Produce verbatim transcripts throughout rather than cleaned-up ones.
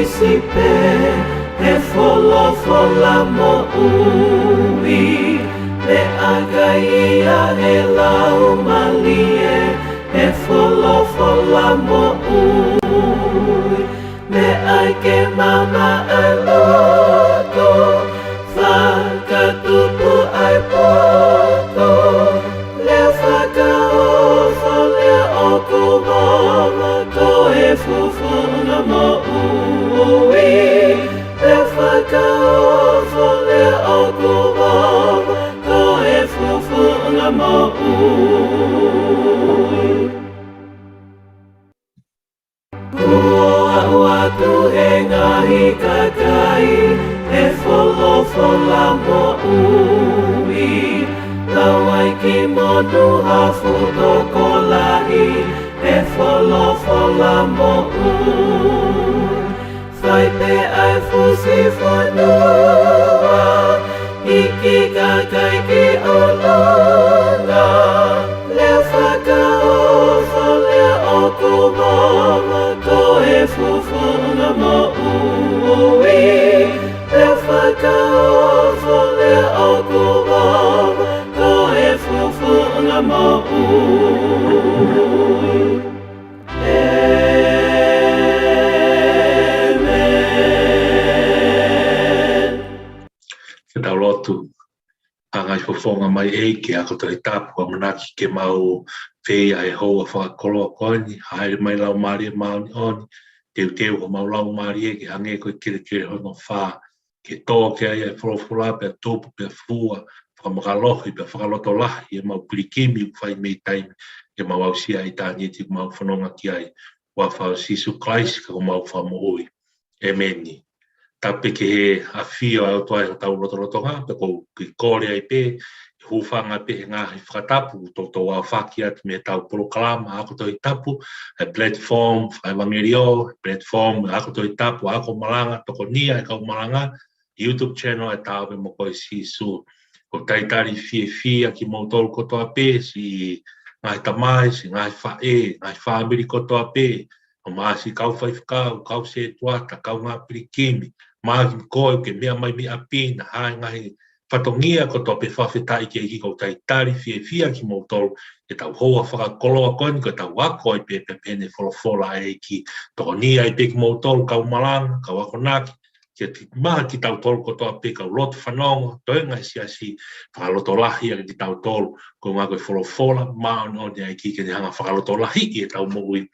Sipe he folofola moʻui, meʻakai ia he laumālie, he folofola moʻui. Meʻa ke maama ʻa e loto, fakatupu ʻa e poto, lea fakaofo lea ʻoku vava, ko e fuʻu fofonga moʻui. Lea fakaofo lea ʻoku vava, ko e fuʻu fofonga moʻui. Kuo aʻu atu he ngaahi kakai, he folofola moʻui. Lau ai ki monū ha fuʻu tokolahi, he folofola moʻui. Fai pē ʻa e fusi fonua, hiki kakai ki ʻolunga, lea fakaofo lea ʻoku vava, ko e fuʻu fofonga moʻui. Lea fakaofo lea ʻoku vava, ko e fuʻu fofonga moʻui. ʻĒmeni. Ke tau lotu. Hanga ʻi he fofonga mai ʻEiki, ako Tohi Tapu, ʻamanaki ke mau fai ʻa e houa fakakoloa ko eni, hāʻele mai Laumālie Māʻoniʻoni, teuteu homau laumālie ke hangē ko e kelekele hono fā, ke tō ki ai ʻa e folofola pea tupu pea fua, fakamālohi pea fakalotolahi ʻemau pilikimi ʻoku fai mei taimi, ke mau aʻusia ʻitāniti ʻoku mau fononga ki ai. Huafa ʻo Sīsū Kalaisi ko homau Fakamoʻui. ʻĒmeni. Tapu pē ki he ʻafio ʻa e ʻOtua ʻi hotau lotolotonga, pea ʻoku ou kole ai pē, ke hūfanga pē he ngaahi fakatapu, toutou aofaki atu mei heʻetau polokalama ako Tohi Tapu, ʻa e platform fakaʻevangeliō, platform ako Tohi Tapu, ako malanga, tokonia ʻa e kau malanga, YouTube channel ʻa e Ta Ō Pē Mo Koe Sīsū. ʻOku ou talitali fiefia kimoutolu kotoa pē, siʻi ngaahi tamai, siʻi ngaahi faʻē, ngaahi fāmili kotoa pē, ʻo maʻa siʻi kau faifekau, kau sētuata, kaungā pilikimi, maʻa koe ʻoku ke meʻa mai mei ʻapi na, ʻa e ngaahi fatongia kotoa pē, fakafetaʻi ki he ʻEiki. ʻOku ou talitali fiefia kimoutolu ʻi heʻetau houa fakakoloa ko eni, ko ʻetau ako ai pē, pea pehē ʻene folofola ʻa e ʻEiki. Tokonia ai pē kimoutolu kau malanga, kau akonaki, ke ti-, maʻa kitautolu kotoa pē kau lotu fanongo, toenga he siasi, fakalotolahi ʻaki kitautolu, koeʻuhi ko e folofola māʻoniʻoni ʻa e ʻEiki ke ne hanga fakalotolahiʻi ʻetau moʻui,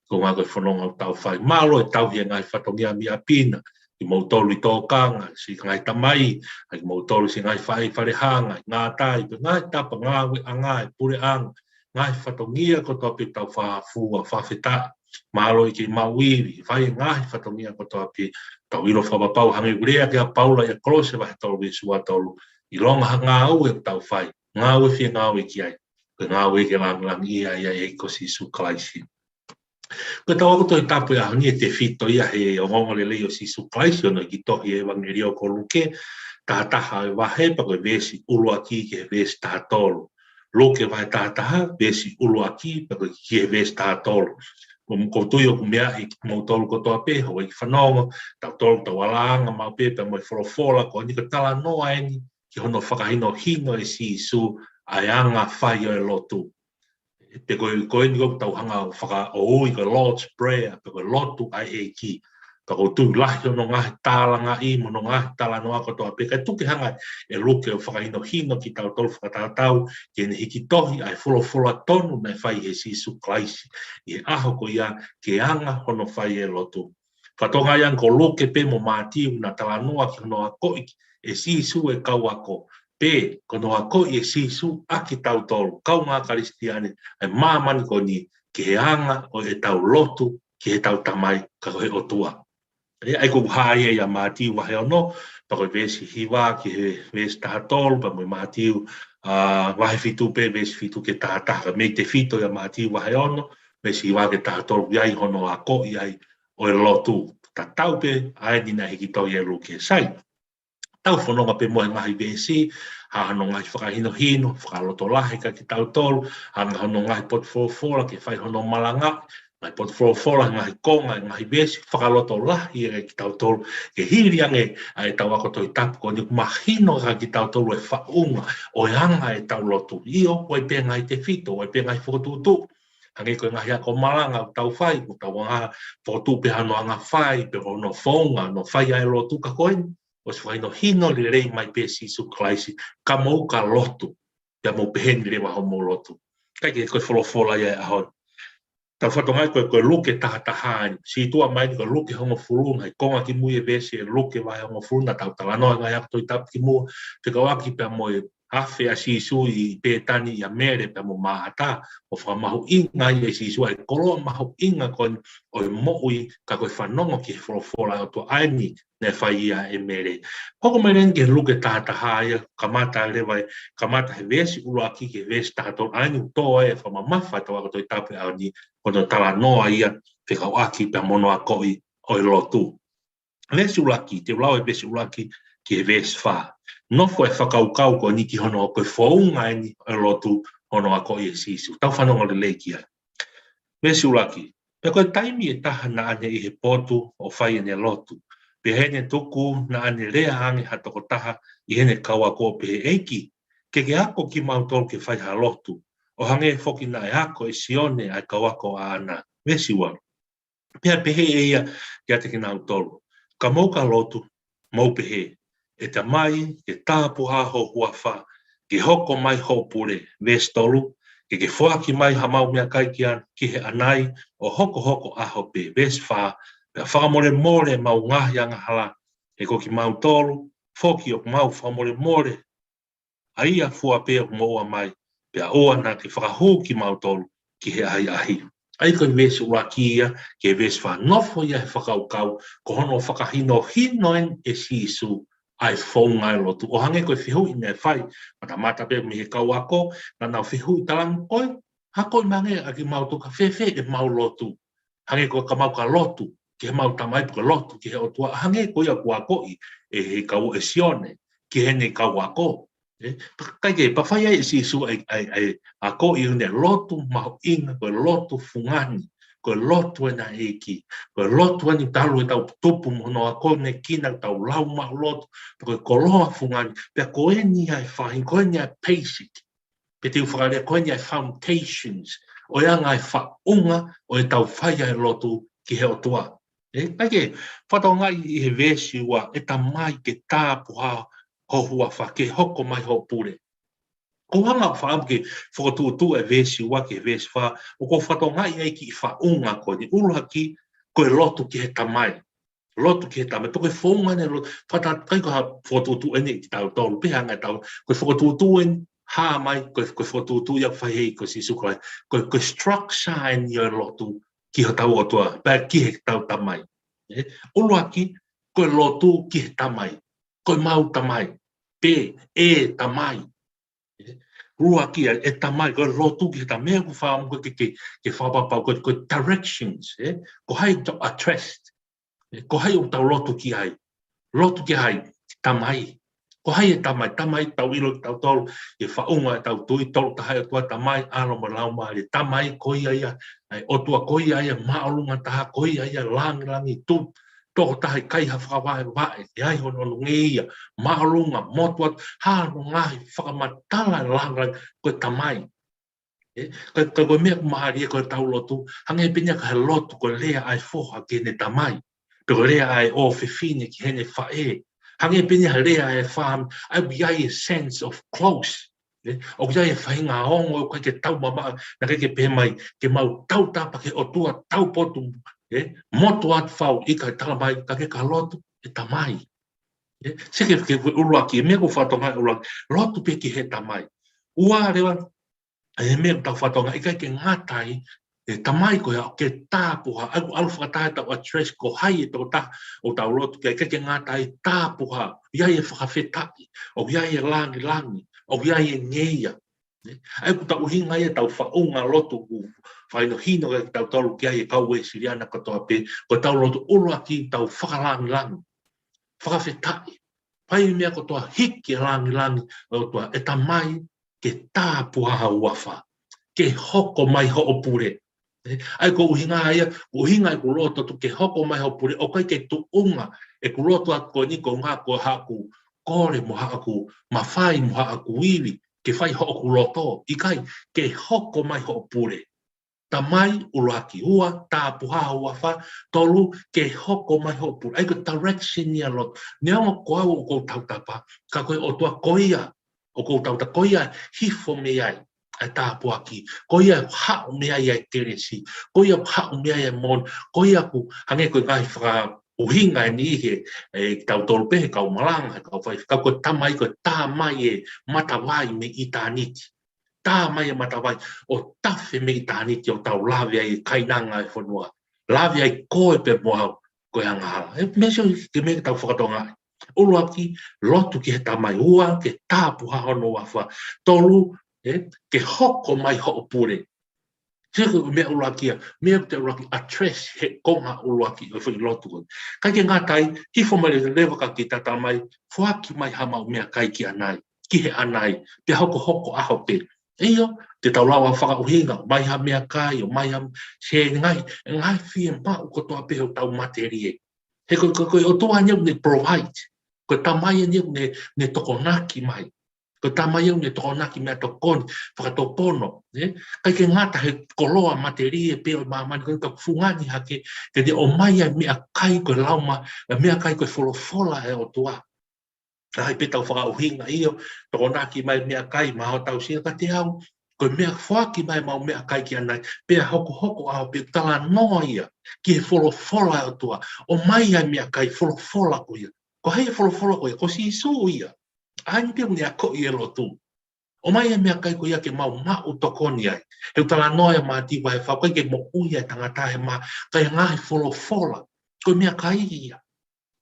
koeʻuhi ko e fononga ʻoku tau fai. Mālō e tauhi e ngaahi fatongia mei ʻapi na, kimoutolu ʻi tōkanga, siʻi ngaahi tamai, ʻa kimoutolu siʻi ngaahi faʻē ʻi falehanga, ʻi ngātai, pea ngaahi tapa ngāueʻanga ʻa e puleʻanga, ngaahi fatongia kotoa pē ʻoku tau fakafua, fakafetaʻi. Mālō ʻEiki ʻemau ivi, fai e ngaahi fatongia kotoa pē, tau ʻilo fakapapau hangē ko e lea ʻa Paula ʻia Kolose vahe tolu veesi ua tolu, ʻilonga ha ngāue ʻoku tau fai, ngāue fie ngāue ki ai, ko e ngāue ke langilangiʻia ai ʻa e ʻEiki ko Sīsū Kalaisi. Ko ʻetau ako Tohi Tapu ʻi he ʻaho ni ʻe tefito ia he ongoongolelei ʻo Sīsū Kalaisi ʻi hono hiki tohi ʻa e ʻevangeliō ko Luke, taha taha ʻo e vahe, pea ko e veesi ʻuluaki ki he veesi taha tolu. Luke vahe taha taha, veesi ʻuluaki, pea ko e ki he veesi taha tolu. ʻOku ou tui ʻoku meaʻi ʻe kimoutolu kotoa pē, houʻeiki fanongo, tautolu ʻoku tau alanga maʻu pē pea mo e folofola ko eni, ko e talanoa eni ki hono fakahinohino ʻe Sīsū ʻa e anga fai ʻo e lotu. Pea ko e, ko eni ʻoku tau hanga ʻo fakaʻosi ko e Lord's Prayer, pe ko e lotu ʻa e ʻEiki. Pea ʻoku ou tui lahi hono ngaahi tālangaʻi mo hono ngaahi talanoa kotoa pē, kae tuku ke hanga ʻe Luke ʻo fakahinohino kitautolu fakatatau ki heʻene hiki tohi ʻa e folofola tonu naʻe fai ʻe Sīsū Kalaisi ʻi he ʻaho ko ia ki he anga hono fai e lotu. Fakatokangaʻi ange ko Luke pē mo Mātiu naʻa nau talanoa ki hono akoʻi ʻe Sīsū e kau ako, pe ko hono akoʻi ʻe Sīsū ʻa kitautolu, kaungā Kalisitiane ʻa e māmani ko eni, ki he anga ʻo ʻetau lotu ki heʻetau Tamai ka ko e ʻOtua. ʻA ia ʻoku hā ia ʻia Mātiu vahe ono, pea ko e veesi hiva ki he veesi taha tolu, pea mo e Mātiu, ā, vahe fitu pē, veesi fitu ki he taha taha, ka mei tefito ʻia Mātiu vahe ono, veesi hiva ki he taha tolu, ʻa ia ʻoku ne akoʻi ai ʻo e lotu. Tatau pē ʻa eni naʻe hiki tohi ʻe Luke. Sai, tau fononga pē mo e ngaahi veesi, hanga hono ngaahi fakahinohino, fakalotolahi kia kitautolu, hanga hono ngaahi potu folofola ke fai hono malanga, Ngaahi potu folofola, ngaahi konga, ngaahi veesi, fakalotolahi ʻa kitautolu, ke hili ange ʻa ʻetau ako Tohitapu ko eni, mahino ʻa kitautolu e faʻunga ʻo e anga ʻetau lotu. ʻIo, ʻoku ʻi ai pē ngaahi tefito, ʻoku ʻi ai pē ngaahi fokotuʻutuʻu. Hangē ko e ngaahi ako malanga ʻoku tau fai, ʻoku tau anga fokotuʻu pē hano anga fai, pe ko hono founga, hono fai ʻa e lotu ka ko eni. ʻOsi fakahinohino lelei mai pē Sīsū Kalaisi, ka mou ka lotu. Pea mou pehē ni leva hoʻomou lotu. Kae kehe ko e folofola ia ʻo e ʻaho ni. Tau fakatokangaʻi ko e, ko e Luke taha taha eni. Situʻa mai eni ko e Luke hongofulu, ngaahi konga kimui e veesi ʻe Luke vahe hongofulu, naʻa tau talanoa ngaahi ako Tohitapu kimuʻa, fekauʻaki pea mo e afe ʻa Sīsū ʻi Pētani ʻia Mele pea mo Māʻata, ʻo fakamahuʻingaʻi ʻe Sīsū ʻa e koloa mahuʻinga ko eni ʻo e moʻui, ka ko e fanongo ki he folofola ʻa e ʻOtua ʻa eni, naʻe fai ia ʻe Mele. Hoko mai leva ki he Luke taha taha ia, kamata leva ʻe, kamata he veesi ʻuluaki ki he veesi taha tolu, ʻa eni ʻoku tō ai e fakamamafa ʻetau ako Tohitapu ʻaho ni, ko hono talanoa ia, fekauʻaki pea mo hono akoʻi ʻo e lotu. Veesi ʻuluaki, te u lau e veesi ʻuluaki ki he veesi fā. Nofo e fakakaukau ko eni ki hono, ko e founga eni ʻo e lotu, hono akoʻi ʻe Sīsū. Tau fanongo lelei ki ai. Veesi ʻuluaki. Pea ko e taimi ʻe taha naʻa ne ʻi he potu ʻo fai ʻene lotu. Pea ʻi heʻene tuku naʻa ne lea ange ha tokotaha ʻi heʻene kau ako ʻo pehē, ʻEiki, ke ke ako kimautolu ke fai ha lotu, ʻo hangē foki naʻe ako ʻe Sione ʻa e kau ako ʻaʻana. Veesi ua. Pea pehē ʻe ia kiate kinautolu, Ka mou ka lotu, mou pehē, ʻE Tamai, ke tāpuhā ho huafa, ke hoko mai hoʻo pule. Veesi tolu. Ke ke foaki mai hamau meʻakai ki an-, ki he ʻanai, ʻo hokohoko ʻaho pē. Veesi fā. Pea fakamolemole ʻemau ngaahi angahala, he ko kimautolu foki ʻoku mau fakamolemole ʻa ia fua pē ʻoku moʻua mai, pea ʻoua naʻa ke fakahū kimautolu ki he ʻahiʻahi. ʻA ia ko e veesi ʻuluaki ia ki he veesi fā, nofo ia he fakakaukau, ko hono fakahinohino eni ʻe Sīsū ʻa e founga ʻo e lotu. ʻO hangē ko e fehuʻi naʻe fai, matamata pē mei he kau ako, naʻa nau fehuʻi, Talaange koe, akoʻi mai ange ʻa kimautolu ka fēfē ʻemau lotu. Hangē ko e ka mau ka lotu ki heʻemau Tamai, pe ko e lotu ki he ʻOtua, hangē ko ia ʻoku akoʻi ʻe he kau ʻe Sione ki heʻene kau ako. ʻE, pea ʻikai ke, pea fai ai ʻe Sīsū ʻa e, ʻa e, ʻa e akoʻi ʻo ʻene lotu mahuʻinga, ko e lotu fungani, ko e lotu ʻa e ʻEiki, ko e lotu eni talu ʻetau tupu mo hono akonekina, tau lau maʻulotu, pea ko e koloa fungani, pea ko eni ʻa e faʻahinga, ko eni ʻa e basic. Pe te u fakalea ko eni ʻa e foundations, ʻo e anga e faʻunga ʻo ʻetau fai ʻa e lotu ki he ʻOtua. ʻE, ʻa ia ke fakatokangaʻi ʻi he veesi ua, ʻE Tamai ke tāpuhā ho huafa, ke hoko mai hoʻo pule. Ko e anga ʻoku ou fakaʻamu ke fokotuʻutuʻu e veesi ua ki he veesi fā, ʻoku ou fakatokangaʻi ai e kiʻi faʻunga ko eni. ʻUluaki, ko e lotu ki he Tamai. Lotu ki he Tamai. Pea ko e founga eni e lotu, fakatakai ko ha fokotuʻutuʻu eni kitautolu, pe hanga tau, ko e fokotuʻutuʻu eni, hā mai, ko e, ko e fokotuʻutuʻu ia ʻoku fai ʻe he ʻEiki ko Sīsū Kalaisi. Ko e, ko e structure eni ʻo e lotu ki hotau ʻOtua, pea ki heʻetau Tamai. ʻE, ʻuluaki, ko e lotu ki he Tamai. Ko ʻemau Tamai. Pe, ʻe Tamai. ʻE, ʻuluaki ʻa e Tamai, ko e lotu ki he Tamai, ʻoku ou fakaʻamu ke, ke, ke fakapapau, ko e, ko e directions, ʻe? Ko hai ʻoku tau address, ʻe? Ko hai ʻoku tau lotu ki ai? Lotu ki hai? Tamai. Ko hai e Tamai? Tamai tau ʻilo kitautolu, ʻi he faʻunga ʻetau tui, Tolu Tahaʻi ʻOtua, Tamai, ʻAlo mo e Laumālie. Tamai, ko ia ia, ʻa e ʻOtua ko ia ia, māʻolunga taha, ko ia ia, langilangi, tu, tokotaha, ʻikai ha fakavaʻevaʻe, ʻe ʻi ai hono ʻulungeia, māʻolunga, motuʻa, hā hono ngaahi fakamatala langilangi, ko e Tamai. ʻE, ka, ka ko e meʻa ʻoku mālie ko ʻetau lotu, hangē pē eni ia ko e lotu, ko e lea ʻa e foha ki heʻene tamai, pe ko e lea ʻa e ʻofefine ki heʻene faʻē, hangē pē eni ia ko e lea ʻa e fāmili, ʻa ia ʻoku ʻi ai e sense of close. ʻE, ʻoku ʻi ai e faʻahinga ongo, ʻoku ʻikai ke tau mamaʻo, naʻe ʻikai ke pehē mai, ke mau tautapa ki he ʻOtua taupotu, ʻe, motuʻa atu fau, ʻikai, talamai, ka ke ka lotu, ʻe Tamai. ʻE, seke ke ʻuluaki, meʻa ʻoku ou fakatokangaʻi ʻuluaki, lotu pē ki he Tamai. Ua leva, ʻa e meʻa ʻoku tau fakatokangaʻi, ʻikai ke ngata ai, ʻe Tamai ko ia ke tāpuhā, ʻa ia ʻoku ʻalu fakataha ʻetau address ko hai e tokotaha ʻoku tau lotu ki ai, ʻikai ke ngata ai, tāpuhā, ʻoku ʻi ai e fakafetaʻi, ʻoku ʻi ai e langilangi, ʻoku ʻi ai e ngeia. ʻA ia ʻoku tau ʻuhinga ai ʻetau faʻunga lotu ʻoku fakahinohino ʻe kitautolu ki ai e kau Uēsiliana kotoa pē, ko ʻetau lotu ʻuluaki tau fakalangilangi, fakafetaʻi. Fai meʻa kotoa hiki e langilangi ʻo e ʻOtua, ʻe Tamai ke tāpuhā ho huafa, ke hoko mai hoʻo pule. ʻE, ʻa ia ko e ʻuhinga ia, ʻuhinga ʻeku lotu atu ke hoko mai hoʻo pule, ʻoku ʻikai ke tuʻunga ʻeku lotu atu ko eni ko e ʻuhinga ko haʻaku kole mo haʻaku mafai mo haʻaku ivi, ke fai hoku loto, ʻikai, ke hoko mai hoʻo pule. Tamai, ʻuluaki. Ua, tāpuhā. Ua, fā, tolu, ke hoko mai hoʻo pule. ʻA ia ko e direction ia ʻa e lotu. Neongo ko au ʻoku ou tautapa, ka ko e ʻOtua ko ia ʻoku ou tautapa, ko ia ʻe hifo mei ai ʻa e tāpuaki, ko ia ʻe haʻu mei ai ʻa e kelesi, ko ia ʻe haʻu mei ai ʻa e moʻoni, ko ia ʻoku hangē ko e ngaahi fakaʻuhinga eni he, ʻe, kitautolu pē he kau malanga, he kau faifekau, ko e tamai, ko e tā mai e matavai mei ʻitāniti. Tā mai e matavai ʻo tafe mei ʻitāniti ʻo tau lave ai e kainanga e fonua. Lave ai koe pea mo au, ko e angahala. ʻE, meʻa sio ki he meʻa ke tau fakatokangaʻi. ʻUluaki, lotu ki he Tamai. Ua, ke tāpuhā. Hono ua, fā, tolu, ʻe, ke hoko mai hoʻo pule. Sio ki he meʻa ʻuluaki ia, meʻa te ʻuluaki address he konga ʻuluaki ʻo e foʻi lotu ko ē. ʻIkai ke ngata ai, hifo mai leva ka ki he Tamai, foaki mai haʻamau meʻakai ki ʻanai, ki he ʻanai, pea hokohoko ʻaho pē. ʻIo, te tau lava fakaʻuhinga, mai ha meʻakai, ʻomai ha, se ngaahi, ngaahi fiemaʻu kotoa pē hotau matelie. He ko, ko, ko e ʻOtua eni ʻoku ne provide. Ko e Tamai eni ʻoku ne, ne tokonaki mai. Ko e Tamai eni ʻoku ne tokonaki meʻatokoni, fakatupu, ʻe? ʻIkai ke ngata he koloa matelie pē ʻo e māmani ko eni, ka fungani hake, ke ne ʻomai ʻa e meʻakai ko e laumālie, ʻa e meʻakai ko e folofola ʻa e ʻOtua. ʻA ia pē tau fakaʻuhinga, ʻio, tokonaki mai meʻakai maʻa hotau sino, ka te au, ko e meʻa foaki mai ʻemau meʻakai ki ʻanai, pea hokohoko ʻaho pē, talanoa ia ki he folofola ʻa e ʻOtua, ʻomai ʻa e meʻakai, folofola ko ia. Ko hai e folofola ko ia? Ko Sīsū ia. ʻA ia pē ʻoku ne akoʻi e lotu. ʻOmai ʻa e meʻakai ko ia ke mau maʻu tokoni ai. He ʻoku talanoa ʻa Mātiu vahe fā, ʻoku ʻikai ke moʻui ʻa e tangata he maʻa, ka ʻi he ngaahi folofola. Ko e meʻakai ia.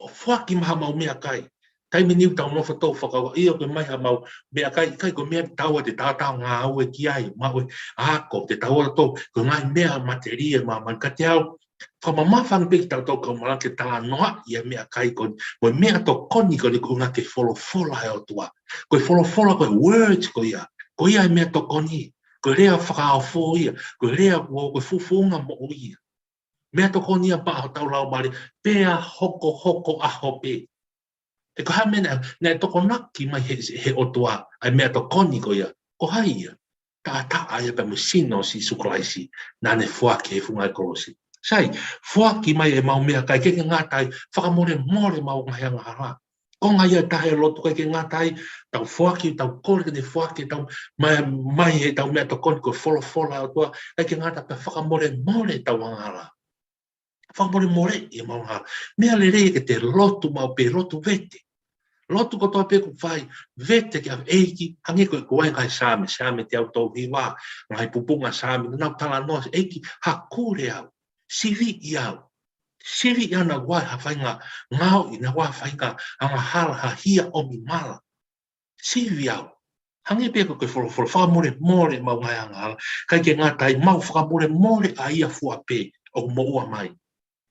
ʻO foaki mai haʻamau meʻakai. Taimi ni ʻoku tau nofo ʻo tau fakakaukau, ʻio, ke ʻomai haʻamau meʻakai, ʻikai, ko e meʻa te tau ō ʻo te tau ngāue ki ai, maʻu e ako, te tau ō ʻo tau, ko e ngaahi meʻa matelie ʻa e māmani, ka te au, fakamamafa ange pē kitautolu kau malanga ke talanoaʻi ʻa e meʻakai ko eni, mo e meʻatokoni ko eni, ko e ʻuhinga ko e folofola ʻa e ʻOtua. Ko e folofola, ko e words ko ia, ko ia ʻa e meʻatokoni, ko e lea fakaofo ia, ko e lea ʻo, ko e fufunga moʻui ia. Meʻatokoni ia maʻa hotau laumālie, pea hokohoko ʻaho pē. He ko e hā e meʻa naʻe, naʻe tokonaki mai he, he ʻOtua ʻa e meʻatokoni ko ia? Ko hai ia? Taʻataʻa ia pea mo e sino ʻo Sīsū Kalaisi naʻa ne foaki he funga ʻo e kolosi. Sai, foaki mai ʻemau meʻakai, ʻikai ke ngata ai, fakamolemole ʻemau ngaahi angahala. Konga ia ʻe taha ʻo e lotu, ʻikai ke ngata ai, tau foaki, tau kole ke ne foaki, tau mai, mai heʻetau meʻatokoni ko e folofola ʻa e ʻOtua, ʻikai ke ngata ai, pea fakamolemole ʻetau angahala. Fakamolemoleʻi ʻemau angahala. Meʻa lelei ke te lotu maʻu pē, lotu vete. Lotu kotoa pē ʻoku fai, vete ki he ʻEiki, hangē ko e, ko e ngaahi Saame, Saame teau tolu hiva, ngaahi pupunga Saame, naʻa nau talanoa, ʻEiki, hakule au, siviʻi au. Siviʻi au naʻa ku ʻi ha faʻahinga ngaohi, naʻa ku ʻi ha faʻahinga angahala, ha hia ʻomi mala. Siviʻi au. Hangē pē ko e folofola, fakamolemole ʻemau ngaahi angahala. ʻIkai ke ngata ai, mau fakamolemole ʻa ia fua pē ʻoku moʻua mai.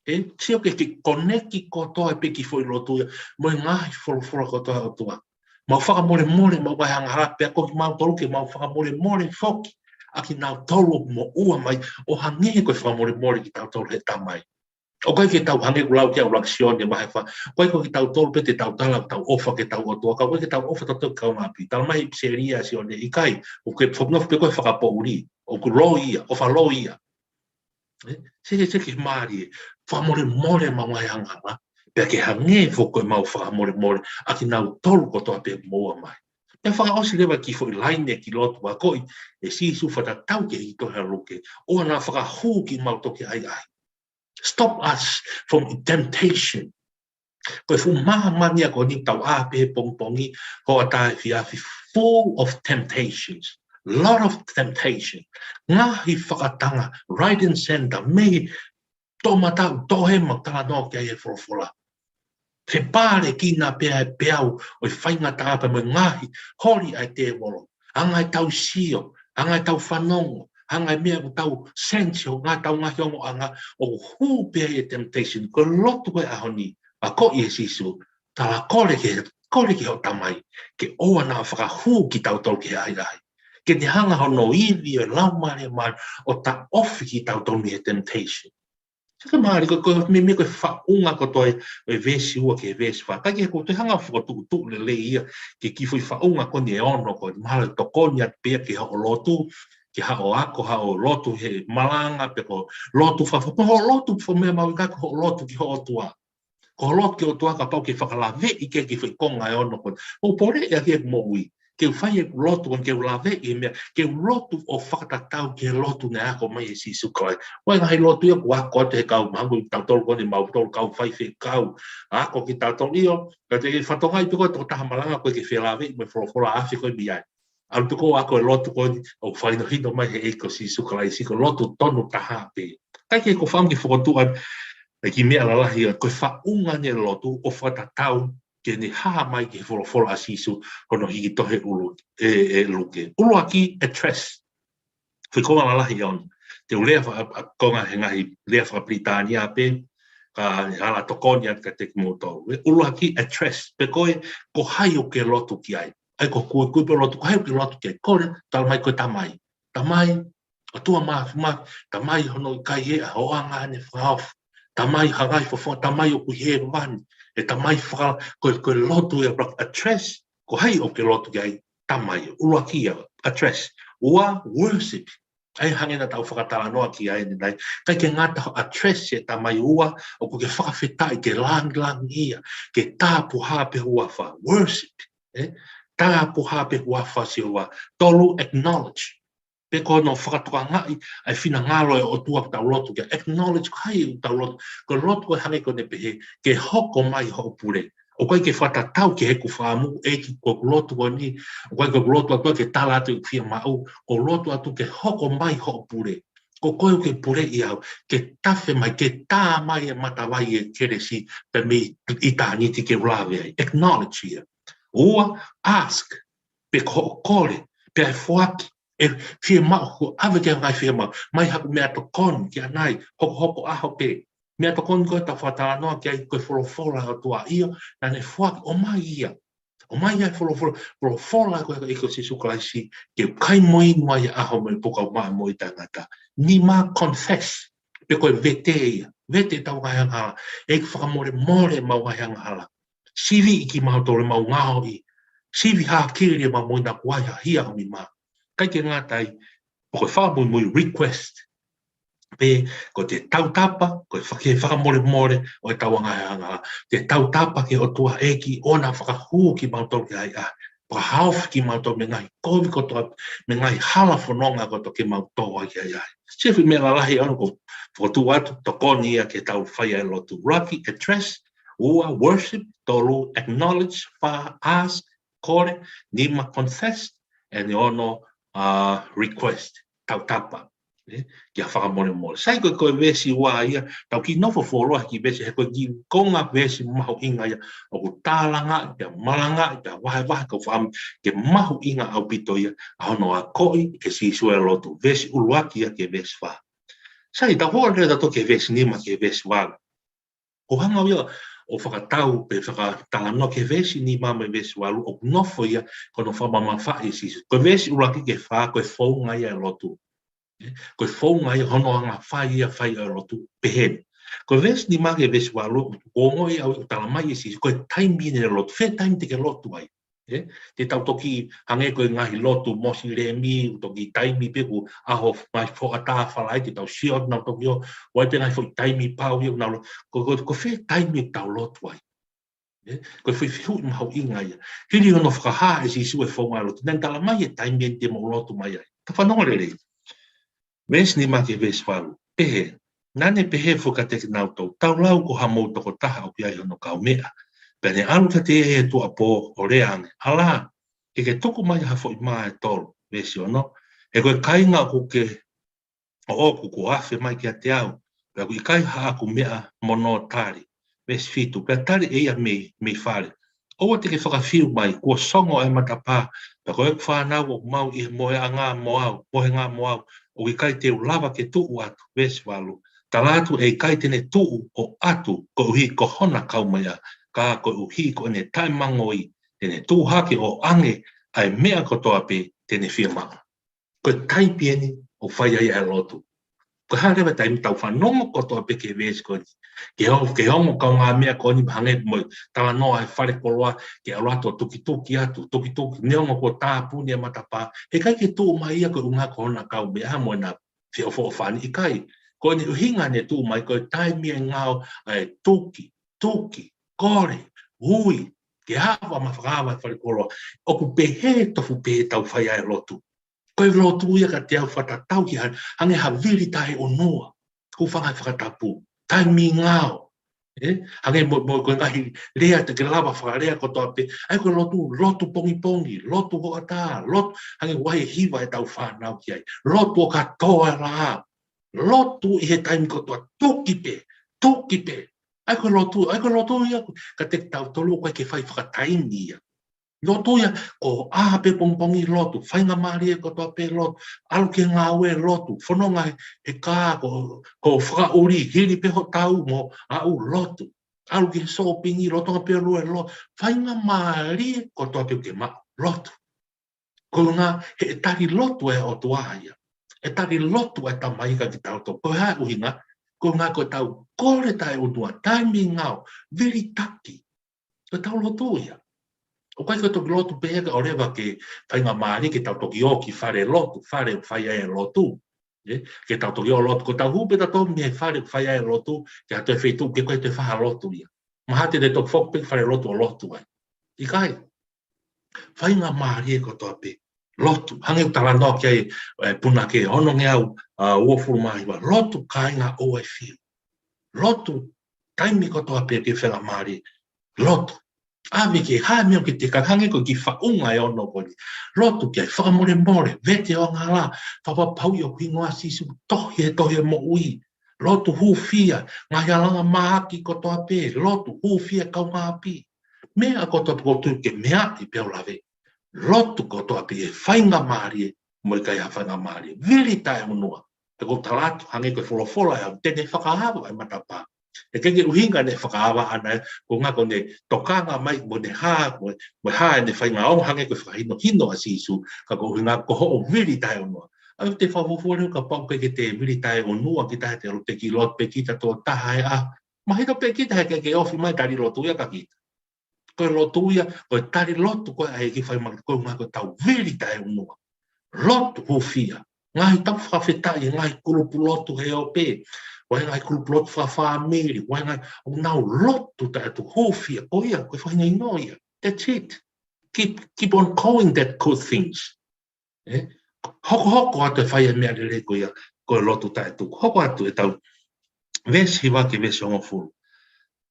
ʻE, sio ke, ke koneki kotoa pē kiʻi foʻi lotu ia mo e ngaahi folofola kotoa ʻa e ʻOtua. Mau fakamolemole ʻemau ngaahi angahala, pea ko kimautolu ke mau fakamolemole foki ʻa kinautolu ʻoku moʻua mai, ʻo hangē ko e fakamolemole kitautolu he Tamai. ʻOku ʻikai ke tau hangē ko e lau ki he ʻuluaki Sione vahe fā. ʻOku ʻikai ko kitautolu pē te tau tala ʻoku tau ʻofa ki hotau ʻOtua, ka ʻoku ʻikai ke tau ʻofa tautolu ki he kaungāʻapi. Tala mai ʻe he pīseli ʻa Sione, ʻikai, ʻoku ke fakaʻofa pē koe fakapoʻuli. ʻOku loi ia, ʻofa loi ia. ʻE, seke, seke mālie, fakamolemole ʻemau ngaahi angahala, pea ke hangē foki ko ʻemau fakamolemole ʻa kinautolu kotoa pē ʻoku moʻua mai. Pea fakaʻosi leva kiʻi foʻi laine kiʻi lotu akoʻi ʻe Sīsū fakatatau ki he tohi ʻa Luke. ʻOua naʻa fakahū kimautolu ki he ʻahiʻahi. Stop us from temptation. Ko e fuʻu māmani ia ko eni ʻoku tau ʻā pē he pongipongi, hoʻatā, efiafi, full of temptations. Lot of temptation. Ngaahi fakatanga, right and center, mei he toʻomataʻu, toʻohema, talanoa ki ai e folofola. Fepālekina pē ʻa e peau ʻo e faingataʻa pea mo e ngaahi holi ʻa e tēvolo. Anga ʻetau sio, anga ʻetau fanongo, anga e meʻa ʻoku tau sense, ʻo ngaahi, ʻetau ngaahi ongoʻanga, ʻoku hū pē ai e temptation. Ko e lotu ko ē ʻaho ni, akoʻi ʻe Sīsū, tala kole ki he, kole ki hoʻo Tamai ke ʻoua naʻa fakahū kitautolu ki he ʻahiʻahi. Ke ne hanga hono ivi ʻo e Laumālie Māʻoniʻoni ʻo taʻofi kitautolu mei he temptation. Sio ki he mālie, ko, ko, meimei ko e faʻunga kotoa ʻo e veesi ua ki he veesi fā. Ka ke ko e toe hanga ʻo fokotuʻutuʻu lelei ia ki he kiʻi foʻi faʻunga ko eni ʻe ono ko eni, mahalo ʻe tokoni atu pē ia ki hoʻo lotu, ki haʻo ako, haʻo lotu he malanga, pe ko e lotu fakafofonga, pe ko hoʻo lotu fakameʻa mahuʻinga ko hoʻo lotu ki ho ʻOtua. Ko hoʻo lotu ki ho ʻOtua kapau ke fakalaveʻi ki he kiʻi foʻi konga ʻe ono ko eni. ʻOku ou poleʻi ʻaki ʻeku moʻui ke u fai ʻeku lotu ko eni ke u laveʻi e meʻa, ke u lotu ʻo fakatatau ki he lotu naʻe ako mai ʻe Sīsū Kalaisi. ʻOku ʻi ai e ngaahi lotu ia ʻoku ako atu he kau mahalo ko kitautolu ko eni mautolu kau faifekau. Ako kitautolu ʻio, ka te ke fatongia pē ko e tokotaha malanga ko ē ke felaveʻi mo e folofola ʻa e ʻEiki ko ē mei ai. ʻAlu pē koe ʻo ako e lotu ko eni ʻoku fakahinohino mai he ʻEiki ko Sīsū Kalaisi, ko e lotu tonu taha pē. Ka ke ko e fakaʻamu ke fokotuʻu atu e kiʻi meʻa lalahi ia, ko e faʻunga ʻeni e lotu ʻo fakatatau ke ne hā mai ki he folofola ʻa Sīsū hono hiki tohi ʻe ʻUlu-, ʻe, ʻe Luke. ʻUluaki, address. Foʻi konga lalahi ʻe ono. Te u lea faka-, ʻa, konga he ngaahi lea fakapilitānia pē, ka ʻe ala tokoni atu kiate kimoutolu. ʻUluaki, address. Pe ko e, ko hai ʻoku ke lotu ki ai. ʻA ia ko e kuikui pē lotu, ko hai ʻoku ke lotu ki ai. Kole, tala mai ko e Tamai. Tamai, ʻOtua Māfimafi, Tamai hono ʻikai ʻi ai ha hoʻanga ʻene fakaofo. Tamai hangai fofo, Tamai ʻoku ʻi hēvani. ʻE Tamai faka-, ko e, ko e lotu ia, address, ko hai ʻoku ke lotu ki ai, Tamai, ʻuluaki ia, address. Ua, worship. ʻA ia hangē naʻa tau fakatalanoa ki ai ʻanenai. ʻIkai ke ngata hoʻo address e Tamai, ua, ʻoku ke fakafetaʻi, ke langilangiʻia, ke tāpuhā pē huafa, worship. ʻE? Tāpuhā pē huafa Sihova. Tolu, acknowledge. Pe ko hono fakatokangaʻi ʻa e finangalo ʻo e ʻOtua ʻoku tau lotu ki ai. Acknowledge ko hai ʻoku tau lotu. Ko e lotu ko e hangē ko ʻene pehē, ke hoko mai hoʻo pule. ʻOku ʻikai ke fakatatau ki heʻeku fāmili, ʻEiki ko ʻeku lotu ko eni, ʻoku ʻikai ko ʻeku lotu atu ke tala atu ʻeku fiemaʻu, ko e lotu atu ke hoko mai hoʻo pule. Ko koe ʻoku ke puleʻi au, ke tafe mai, ke tā mai e matavai e kelesi, pea mei ʻitāniti ke u lave ai. Acknowledge ia. Ua, ask, pe ko hoʻo kole, pea ʻe foaki, ʻe fiemaʻu, ʻoku ʻave ki he ngaahi fiemaʻu, mai haku meʻatokoni ki ʻanai, hokohoko ʻaho pē. Meʻatokoni ko ē ʻoku tau fakatalanoa ki ai ko e folofola ʻa e ʻOtua ʻio, naʻa ne foaki, ʻomai ia. ʻOmai ia e folofola, folofola ko ē ʻa e ʻEiki ko Sīsū Kalaisi, ke kai mo inu ai ʻa e ʻaho mo e pō kae ʻumaʻā e moʻui taʻengata. Nima, confess, pe ko e vete ia, vete ʻetau ngaahi angahala, ʻEiki fakamolemole ʻemau ngaahi angahala. Siviʻi kimautolu ʻemau ngaohi. Sivi hākili ʻemau moʻui naʻa kuo ʻi ai ha hia ʻi hoʻo nima. ʻIkai ke ngata ai, ʻoku fakamuimui request. Pe ko e tautapa, ko e faka-, fakamolemole ʻo ʻetau ngaahi angahala. Ke tautapa ki he ʻOtua ʻEiki ʻo na fakahū kimautolu ki ai ʻa. Fakahaofi kimautolu mei he ngaahi kovi kotoa, mei he ngaahi hala fononga kotoa ke mau tō ai ki ai ʻa. Sio ki he meʻa lalahi ʻe ono ʻoku ou fokotuʻu atu, tokoni ia ke tau fai ai e lotu. ʻUluaki, address, ua, worship, tolu, acknowledge, fā, ask, kole, nima, confess, ʻa e ono, uh, request, tautapa. ʻE, ke fakamolemole. Sai ko e, ko e veesi ua ia, tau kiʻi nofo fuoloa he kiʻi veesi, he ko e kiʻi konga veesi mahuʻinga ia, ʻoku tālangaʻi, pea malangaʻi, pea vahevahe kau fakaʻamu, ke mahuʻinga ʻaupito ia, ʻa hono akoʻi ʻe Sīsū e lotu, veesi ʻuluaki ia ki he veesi fā. Sai, tau hoko leva ʻo toki veesi nima ki he veesi valu. ʻOku hanga ʻo ia ʻo fakatau pe fakatalanoa ki he veesi nima mo e veesi valu ʻoku nofo ia ko hono fakamamafaʻi ʻe Sīsū. Ko e veesi ʻuluaki ki he fā, ko e founga ia e lotu. Ko e founga ia hono anga fai ia fai e lotu pehē ni. Ko e veesi nima ki he veesi valu ʻoku ongoʻi ʻa e ʻoku talamai ʻe Sīsū, ko e taimi ʻeni e lotu. Fē taimi te ke lotu ai. ʻE, te tau toki hangē ko e ngaahi lotu Mosilemi, ʻoku toki taimi pē ko e ʻaho mai foʻatā falaite tau sio atu nau toki ʻo, ʻoku ʻi ai pē ngaahi foʻi taimi pau ia ʻoku nau lo-, ko, ko, ko fē taimi ʻoku tau lotu ai. ʻE, ko e foʻi fehuʻi mahuʻinga ia. Hili hono fakahā ʻe Sīsū e founga lotu. Naʻa ne talamai e taimi ʻeni te mou lotu mai ai. Tau fanongo lelei. Veesi nima ki he veesi valu. Pehē, naʻa ne pehē foki kiate kinautolu, tau lau ko hamou tokotaha ʻoku ʻi ai hono kaumeʻa. Pea ne ʻalu kiate ia ʻi he tuʻuapō ʻo lea ange, ʻAlā, ke ke tuku mai ha foʻi mā ʻe tolu. Veesi ono, he ko e kāinga ʻoku ke ʻoʻoku kuo afe mai kiate au, pea ʻoku ʻikai haʻaku meʻa mo hono tali. Veesi fitu, pea tali ʻe ia mei, mei fale, ʻOua te ke fakafiu mai, kuo songo ʻa e matapā, pea ko ʻeku fānau ʻoku mau ʻi he mohenga mo au, mohenga mo au, ʻoku ʻikai te u lava ke tuʻu atu. Veesi valu, tala atu ʻe ʻikai te ne tuʻu ʻo ʻatu koeʻuhi ko hona kaumeʻa, ka koeʻuhi ko ʻene taʻemangoi, te ne tuʻu hake ʻo ʻoange ʻa e meʻa kotoa pē te ne fiemaʻu. Ko e taimi eni ʻoku fai ai ʻa e lotu. Ko e hā leva e taimi tau fanongo kotoa pē ki he veesi ko eni. Ke o, ke ongo kaungāmeʻa ko eni, hangē mo e talanoa ʻa e falekoloa, ke ʻalu atu ʻo tukituki atu, tukituki, neongo kuo tāpuni e matapā. Heʻikai ke tuʻu mai ia ko e ʻuhinga ko hono kau meʻa mo ʻena feʻofoʻofani, ʻikai. Ko ʻene ʻuhinga ne tuʻu mai ko e taimi ʻe ngāue ai e tuki, tuki, kole, ui, ke ava mo fakaava e falekoloa. ʻOku pehē tofu pē ʻetau fai ʻa e lotu. Ko e lotu ia kiate au fakatatau ki ha, hangē ha vili taʻeʻunua. Ko e fanga fakatapu. Taimi ngāue. ʻE? Hangē mo, mo ko e ngaahi lea te ke lava fakalea kotoa pē. ʻA ia ko e lotu, lotu pongipongi, lotu hoʻatā, lotu, hangē ʻoku ʻi ai e hiva ʻetau fānau ki ai. Lotu ʻo katoa e laʻā. Lotu ʻi he taimi kotoa, tuki pē, tuki pē. ʻA ia ko e lotu, ʻa ia ko e lotu ia, kiate kitautolu ʻoku ʻikai ke fai fakataimi ia. Lotu ia, ko e ʻā pē pongipongi lotu, faingamālie kotoa pē lotu, ʻalu ki he ngāue lotu, fononga he, he kā ko, ko e fakaʻuli, hili pē hoʻo tau mo aʻu lotu. ʻAlu ki he sōpingi, lolotonga pē ʻalu e lotu, faingamālie kotoa pē ke maʻu lotu. Ko e ʻuhinga he ʻe tali lotu e ʻOtua ia. ʻE tali lotu e Tamai kiate kitautolu. Ko e hā e ʻuhinga, ko e ʻuhinga ko ʻetau kole taʻeʻunua, taimi ngāue, vilitaki. Ko ʻetau lotu ia. ʻOku ʻikai ko e toki lotu pē ia ka ʻoua leva ke faingamālie ke tau toki ō ki fale lotu, fale ʻoku fai ai e lotu. ʻE, ke tau toki ō lotu, ko ʻetau hū pē tautolu mei he fale ʻoku fai ai e lotu, ki ha toe feituʻu ʻoku ʻikai toe fai ha lotu ia. Mahalo te te toki foki pē ki fale lotu ʻo lotu ai. ʻIkai. Faingamālie kotoa pē. Lotu. Hangē ʻoku talanoa ki ai, ē, punake ono ngeau, ʻa, uofulu mā hiva. Lotu kāinga ʻoua ʻe fiu. Lotu. Taimi kotoa pē ke faingamālie. Lotu. ʻAve ke hā e meʻa ʻoku ke teʻeki hangē ko e kiʻi faʻunga ʻe ono ko eni. Lotu ki ai fakamolemole, vete ʻo ngala, fakapapauʻi ʻoku hingoa Sīsū tohi he tohi e moʻui. Lotu hūfia, ngaahi alanga mahaki kotoa pē, lotu hūfia kaungāʻapi. Meʻa kotoa pē ʻoku ou tui ke meaʻi pea u lave. Lotu kotoa pē ʻe faingamālie, mo e ʻikai ha faingamālie. Vili taʻeʻunua. He ʻoku ou tala atu, hangē ko e folofola ʻe au, te ne fakaava e matapā. ʻE ʻikai ke ʻuhinga ne fakaava ʻana ē, ko e ʻuhinga ko ʻene tokanga mai, mo ʻene hā, mo, mo e hā ʻene faingaonga hangē ko e fakahinohino ʻa Sīsū, ka ko e ʻuhinga ko hoʻo vili taʻeʻunua. ʻA ia te u fakafuofua leva kapau ʻoku ʻikai ke te vili taʻeʻunua kita he te ʻalu pē ki lotu pē kita tō taha e ʻaho. Mahino pē kita heʻikai ke ofi mai tali lotu ia kia kita. Ko e lotu ia, ko e tali lotu ko ē ʻa e ʻEiki fai mai, ko e ʻuhinga ko ʻetau vili taʻeʻunua. Lotu hūfia. Ngaahi tau fakafetaʻi, ngaahi kulupu lotu he ope. ʻOku ʻi ai ngaahi kulupu lotu fakafāmili, ʻoku ʻi ai ngaahi, ʻoku nau lotu taʻetuku hūfia, ko ia, ko e faʻahinga ʻo ia. That's it. Keep, keep on calling that good things. ʻE? Hokohoko atu e fai e meʻa lelei ko ia, ko e lotu taʻetuku. Hoko atu ʻetau veesi hiva ki he veesi hongofulu.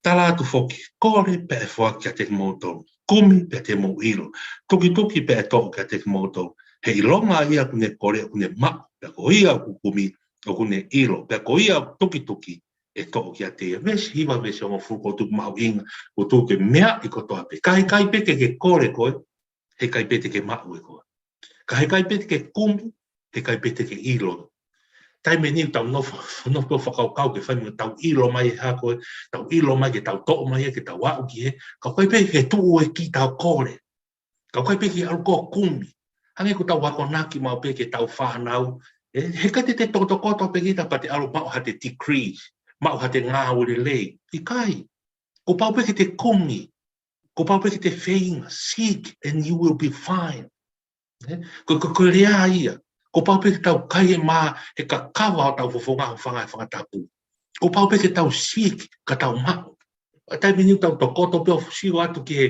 Tala atu foki, kole pea ʻe foaki kiate kimoutolu. Kumi pea te mou ʻilo. Tukituki pea ʻe toʻo kiate kimoutolu. He ʻilonga ia ʻoku ne kole ʻoku ne maʻu. Pea ko ia ʻoku kumi ʻoku ne ʻilo. Pea ko ia ʻoku tukituki ʻe toʻo kiate ia. Veesi hiva, veesi hongofulu ʻoku tuku mahuʻinga. ʻOku tuku ke meaʻi kotoa pē. Ka heʻikai pē ke ke kole koe. Heʻikai pē te ke maʻu ʻe koe. Ka heʻikai pē te ke kumi, heʻikai pē te ke ʻilo. Taimi ʻe niʻihi tau nofo, nofo fakakaukau ke fai mo tau ʻilo mai e hā ko ē, tau ʻilo mai ke tau toʻo mai ia ke tau aʻu ki he, ka ʻoku ʻikai pē ke tuʻu e kiʻi tau kole. Ka ʻoku ʻikai pē ke ʻalu ʻo kumi. Hangē ko ʻetau akonaki maʻu pē ki heʻetau fānau. ʻE, heʻikai te te tokotokoto pē kita pea te ʻalu maʻu ha te degrees, maʻu ha te ngāue lelei. ʻIkai. Kuo pau pē ke te kumi. Kuo pau pē ke te feinga, seek and you will be find. ʻE? Ko, ko, ko e lea ia. Kuo pau pē ke tau kai e mā, he kakava ʻo tau fofonga ʻo fanga, fakatapu. Kuo pau pē ke tau seek, ka tau maʻu. ʻA e taimi ʻe niʻihi tau tokoto pē ʻo sio atu ki he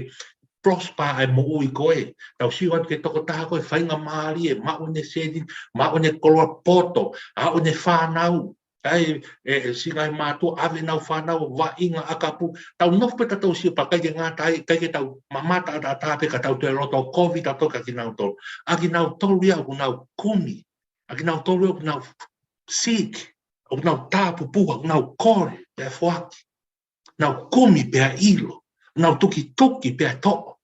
prosper ʻa e moʻui ko ē. Tau sio atu ki he tokotaha ko ē faingamālie, maʻu ʻene sēniti, maʻu ʻene koloa poto, ʻa ʻene fānau. ʻA e, e, e, siʻi ngaahi mātuʻa, ʻave ʻenau fānau, vaʻinga ʻakapulu. Tau nofo pē tautolu sio pea ʻikai ke ngata ai, ʻikai ke tau mamata ʻataʻatā pē ka tau toe loto kovi tautolu kia kinautolu. ʻA kinautolu ia ʻoku nau kumi. ʻA kinautolu ia ʻoku nau seek. ʻOku nau tāpupuha, ʻoku nau kole, pea foaki. Nau kumi pea ʻilo. Nau tukituki pea toʻo.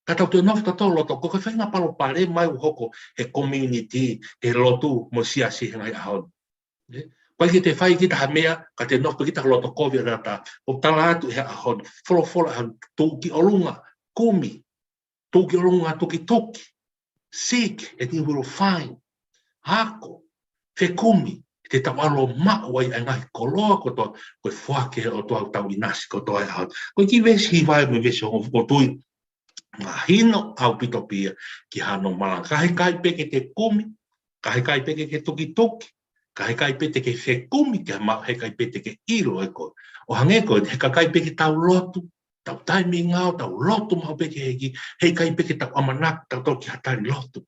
Ka tau toe nofo tautolu loto, ko e faʻahinga palopalema ia ʻoku hoko he community, he lotu mo e siasi he ngaahi ʻaho ni. ʻE? ʻOku ʻikai ke te fai kita ha meʻa, ka te nofo kita loto kovi ʻataʻatā. ʻOku tala atu he ʻaho ni, folofola ʻaho ni, tuʻu ki ʻolunga, kumi, tuʻu ki ʻolunga, tukituki. Seek and you will find. ako, fekumi, te tau ʻalu ʻo maʻu ai ʻa e ngaahi koloa kotoa, ko e foaki ʻe he ʻOtua ʻoku tau ʻinasi kotoa ai ʻaho. Ko e kiʻi veesi hiva ē mo e veesi hongofulu ʻoku ou tui mahino ʻaupito pē ia ki hano malanga. Ka heʻikai pē ke te kumi, ka heʻikai pē ke ke tukituki, ka heʻikai pē te ke fekumi ki ha maʻu, heʻikai pē te ke ʻilo ʻe koe. ʻO hangē ko e, he kakai pē ke tau lotu, tau taimi ngāue, tau lotu maʻu pē ki he ʻEiki, heʻikai pē ke tau ʻamanaki tautolu ki ha tali lotu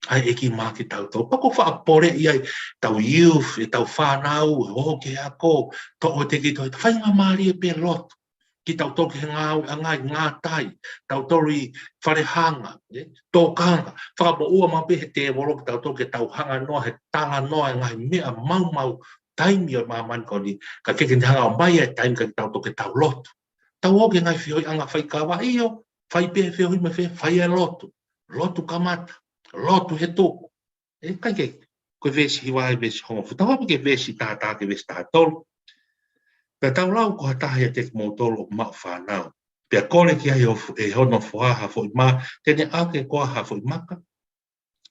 ʻa e ʻEiki maʻa kitautolu. Pea ʻoku ou faʻa poleʻi ai ʻetau youth, ʻetau fānau, ʻoku ʻi he ako, toʻo e tefitoʻi, faingamālie pē lotu. Kitautolu ki he ngāue ʻa e ngaahi ngātai, tautolu ʻi falehanga, ē, tokanga, fakamoʻua maʻu pē he tēvolo kitautolu ke tau hanga noa he talanoa e ngaahi meʻa maumau taimi ʻo e māmani ko eni, ka ke ke ne hanga ʻo mai e taimi kia kitautolu ke tau lotu. Tau ō ki he ngaahi feohiʻanga faikava, ʻio, fai pē feohi mo e feohi, fai e lotu. Lotu kamata, lotu he tuku. ʻE, kae kehe, ko e veesi hiva ē, veesi hongofulu. Tau ō ki he veesi taha taha ki he veesi taha tolu. Pea tau lau ko ha taha ʻiate kimoutolu ʻoku maʻu fānau, pea kole ki ai ʻe hono foha ha foʻi mā, te ne ʻoange koā ha foʻi maka?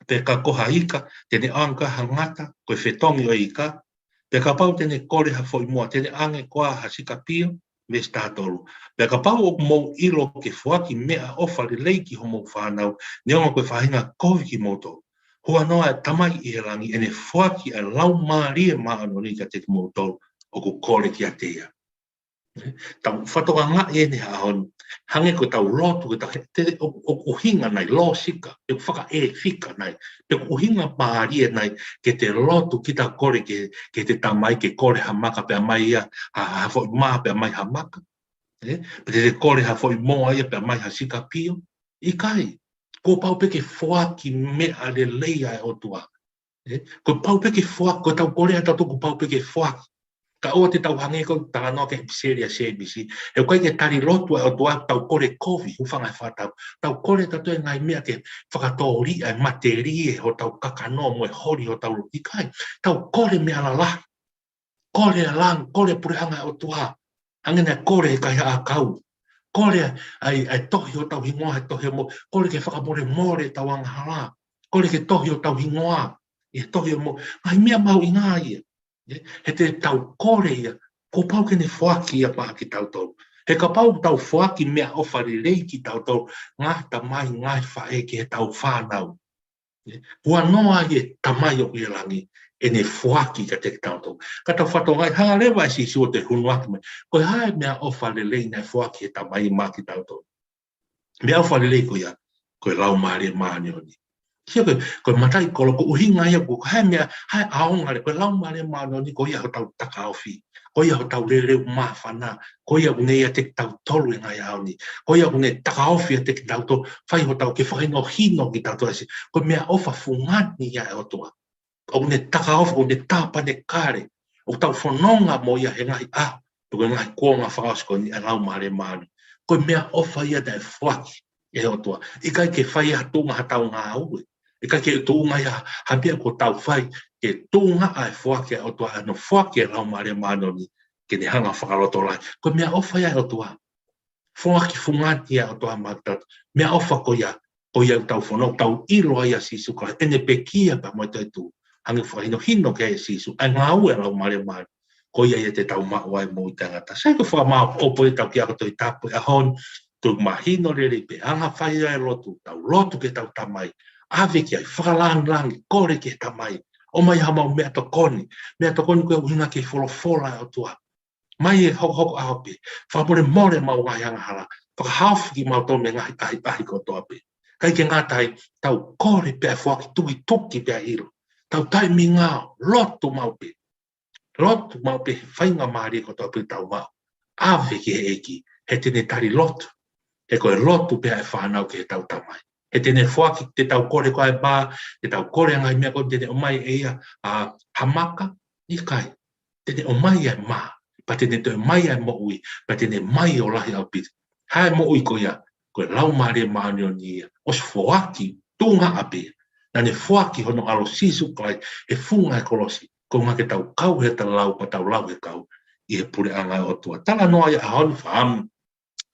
Pe ka ko ha ika, te ne ʻoange koā ha ngata, ko e fetongi ʻo e ika? Pe kapau te ne kole ha foʻi moa, te ne ʻoange koā ha sikapio? Veesi taha tolu. Pea kapau ʻoku mou ʻilo ke foaki meʻaʻofa lelei ki homou fānau, neongo ko e faʻahinga kovi kimoutolu, huanoa e Tamai ʻi he langi ʻene foaki ʻa e Laumālie Māʻoniʻoni kiate kimoutolu ʻoku kole kiate ia. Tau fakatokangaʻi eni he ʻaho ni, hangē ko ʻetau lotu, ko ʻetau he-, te-, ʻo, ʻo, ʻuhinga nai, lōsika, pe ʻuhinga ʻēfika nai, pe ʻuhinga mālie nai, ke te lotu kita kole ke, ke te Tamai ke kole ha maka pea mai ia, ha, ha foʻi mā pea mai ha maka. Ē? Pe te kole ha foʻi moa ia pea mai ha sikapio. ʻIkai, kuo pau pē ke foaki meʻa lelei ʻa e ʻOtua. Ē? Kuo pau pē ke foaki, ko ʻetau kole ʻatautolu kuo pau pē ke foaki. Ka ʻoua te tau hangē ko e talanoa ki he ʻipiseli ʻa Sēmisi. He ʻoku ʻikai ke tali lotu ʻa e ʻOtua ʻetau kole kovi, hūfanga he fakatapu. Tau kole ʻatautolu e ngaahi meʻa ke fakatōliʻa e matelie hotau kakano mo e holi hotau lotu. ʻIkai, tau kole meʻa lalahi. Kole ʻa e langi, kole puleʻanga ʻo e ʻOtua. Hangē naʻe kole ʻe he kaihaʻa ʻakau. Kole ʻa e, ʻa e tohi hotau hingoa he tohi mo, kole ke fakamolemole ʻetau angahala. Kole ke tohi hotau hingoa ʻi he tohi mo, ngaahi meʻa mahuʻinga ia. Ē, he te tau kole ia, kuo pau ke ne foaki ia maʻa kitautolu. He kapau tau foaki meʻaʻofa lelei kitautolu, ngaahi tamai, ngaahi faʻē, ki heʻetau fānau. Ē, huanoa e Tamai ʻoku ʻi he langi ʻene foaki kiate kitautolu. Ka tau fakatokangaʻi, hanga leva ʻe Sīsū ʻo toe hunuaki mai, ko e hā e meʻaʻofa lelei naʻe foaki ʻe he Tamai maʻa kitautolu? Meʻaʻofa lelei ko ia, ko e Laumālie Māʻoniʻoni. Sio ko e, ko e mataʻikoloa, ko e ʻuhinga ia, ko e hā e meʻa, hā e ʻaonga lelei, ko e Laumālie Māʻoniʻoni, ko ia hotau takaofi, ko ia hotau leleu māfana, ko ia ʻoku ne ʻiate kitautolu he ngaahi ʻaho ni, ko ia ʻoku ne takaofi ʻiate kitautolu, fai hotau ke fakahinohino kitautolu ʻe Sīsū, ko e meʻaʻofa fungani ia ʻa e ʻOtua. ʻOku ne takaofi, ʻoku ne tāpanekale, ʻoku tau fononga mo ia he ngaahi ʻaho, pe ko e ngaahi kuonga fakaʻosi ko eni ʻa e Laumālie Māʻoniʻoni. Ko e meʻaʻofa ia naʻe foaki ʻe he ʻOtua. ʻIkai ke fai ha tuʻunga haʻatau ngāue. ʻIkai ke tuʻunga ia ha meʻa ʻoku tau fai, ke tuʻunga ʻa e foaki ʻa e ʻOtua, ʻa hono foaki e Laumālie Māʻoniʻoni, ke ne hanga fakalotolahi. Ko e meʻaʻofa ia ʻa e ʻOtua. Foaki fungani ia ʻa e ʻOtua maʻa kitautolu. Meʻaʻofa ko ia, ko ia ʻoku tau fononga, tau ʻilo ai ʻa Sīsū Kalaisi, ʻene pekia pea mo e toetuʻu. Hangē ko e fakahinohino ʻe Sīsū, ʻa e ngāue ʻa e Laumālie Māʻoniʻoni. Ko ia ia te tau maʻu ai moʻui taʻengata. Sai ko e fakamāʻopoʻopo ʻetau kiʻi ako Tohi Tapu he ʻaho ni, tau mahino lelei pē, anga fai ʻa e lotu, tau lotu ki heʻetau Tamai. ʻAve ki ai, fakalāngilangi, kole ki he Tamai. ʻOmai haʻamau meʻatokoni, meʻatokoni ko e ʻuhinga ki he folofola ʻa e ʻOtua. Mai e hokohoko ʻaho pē, fakamolemole ʻemau ngaahi angahala, fakahaofi kimautolu mei he ngaahi ʻahiʻahi kotoa pē. ʻIkai ke ngata ai, tau kole pea foaki, tukituki pea ʻilo. Tau taimi ngāue, lotu maʻu pē. Lotu maʻu pē he faingamālie kotoa pē ʻoku tau maʻu. ʻAve ki he ʻEiki, he te ne tali lotu. He ko e lotu pē ʻa e fānau ki heʻetau Tamai. He te ne foaki, te tau kole ko e mā, te tau kole ngaahi meʻa ko ē te ne ʻomai ʻe ia, ʻa, ha maka, ʻikai. Te ne ʻomai ʻa e mā, pea te ne toe ʻomai ʻa e moʻui, pea te ne ʻomai ʻo lahi ʻaupito. Hā e moʻui ko ia, ko e Laumālie Māʻoniʻoni ia, ʻosi foaki, tuʻunga ʻapē. Naʻa ne foaki hono ʻAlo Sīsū Kalaisi, he funga e kolosi, ko e ʻuhinga ke tau kau he tau lau, pea tau lau he kau, ʻi he puleʻanga ʻo e ʻOtua. Talanoa ia ʻaho ni fakaʻamu.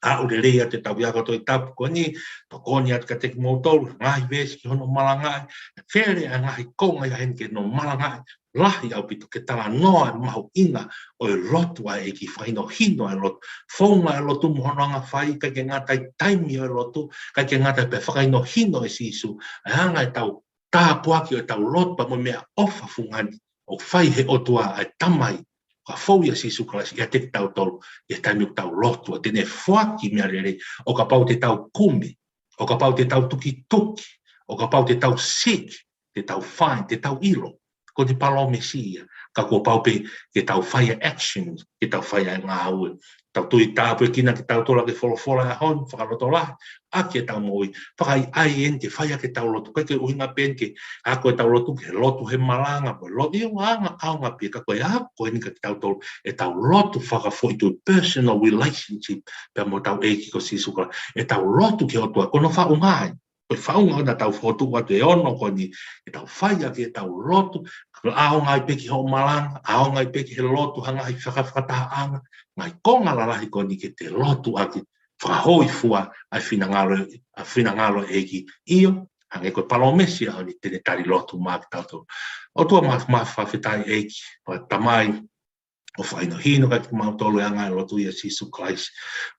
Aʻu lelei atu ʻetau ako Tohi Tapu ko eni, tokoni atu kiate kimoutolu, ngaahi veesi ki hono malangaʻi, fele ʻa e ngaahi konga ia heni ke nau malangaʻi, lahi ʻaupito ke talanoa e mahuʻinga ʻo e lotu ʻa e ʻEiki, fakahinohino e lotu, founga e lotu mo hono anga fai, ʻikai ke ngata ai taimi ʻo e lotu, ʻikai ke ngata ai pē fakahinohino ʻe Sīsū, ʻa e anga ʻetau tāpuaki ʻo ʻetau lotu pea mo e meʻaʻofa fungani ʻoku fai he ʻOtua ʻa e Tamai, ʻoku fou ʻia Sīsū Kalaisi ʻiate kitautolu, ʻi he taimi ʻoku tau lotu, ʻa ia te ne foaki meʻa lelei, ʻo kapau te tau kumi, ʻo kapau te tau tukituki, ʻo kapau te tau seek, te tau find, te tau ʻilo. Ko ʻene palōmesi ia, ka kuo pau pē ke tau fai ʻa e action, ke tau fai ʻa e ngāue. Tau tui tāpuekina kitautolu ʻaki e folofola ʻa e ʻaho ni, fakalotolahi ʻaki ʻetau moʻui, fakaʻaiʻai eni ke fai ʻaki ʻetau lotu, ʻikai ke ʻuhinga pē eni ke ako ʻetau lotu, ke lotu he malanga, mo e lotu ʻi he anga, ʻaonga pē, ka ko e ako eni kia kitautolu, ʻetau lotu fakafoʻituitui, personal relationship, pea mo hotau ʻEiki ko Sīsū Kalaisi, ʻetau lotu ki he ʻOtua, ko hono faʻunga ia. Ko e faʻunga ʻo ʻetau fokotuʻu atu e ono ko eni, ke tau fai ʻaki ʻetau lotu, ʻaonga ai pē ki hoʻo malanga, ʻaonga ai pē ki he lotu, ha ngaahi fakafakatahaʻanga, ngaahi konga lalahi ko eni ke te lotu ʻaki, fakahōifua ʻa e finangalo, ʻa e finangalo ʻo e ʻEiki. ʻIo, hangē ko e palōmesi ʻa e ʻaho ni te ne tali lotu maʻa kitautolu. ʻOtua ma, ma fakafetaʻi ʻEiki, ʻa e Tamai, ʻoku fakahinohino kiate kimautolu e anga e lotu ʻia Sīsū Kalaisi.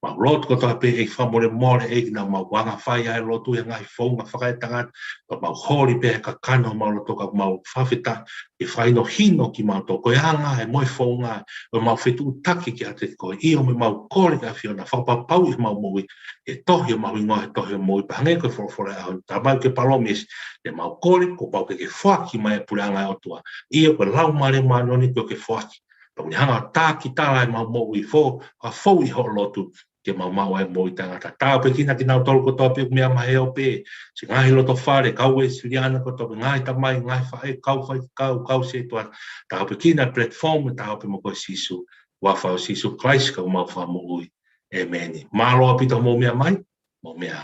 Mau lotu kotoa pē ʻEiki fakamolemole ʻEiki naʻa mau anga fai ʻa e lotu ʻi he ngaahi founga fakaetangata, ka mau holi pē he kakano ʻo homau loto ka mau fakafetaʻi, ke fakahinohino kimautolu ko e anga ʻe mo e founga ʻo ʻemau fetuʻutaki kiate koe, ʻio mo ʻemau kole ki he ʻAfiona, fakapapauʻi ʻemau moʻui, ʻe tohi ʻemau hingoa he tohi ʻo e moʻui, pea hangē ko e folofola ʻa e ʻaho ni, Tamai, ko e palōmesi, te mau kole, kuo pau ke ke foaki mai e puleʻanga ʻo e ʻOtua. ʻIo ko e Laumālie Māʻoniʻoni kuo ke foaki. Pea ʻoku ne hanga ʻo taki tala ʻemau moʻui, fo, ka fou ʻi hoʻo lotu, ke mau maʻu ai e moʻui taʻengata. Tāpuekina kinautolu kotoa pē ʻoku meʻa mai he ope, siʻi ngaahi loto fale, kau Uēsiliana kotoa pē, ngaahi tamai, ngaahi faʻē, kau faifekau, kau setuata. Tāpuekina e platform, tāpuekina mo koe Sīsū, huafa ʻo Sīsū Kalaisi ko homau Fakamoʻui. ʻĒmeni. Mālō ʻaupito hoʻomou meʻa mai, mou meʻa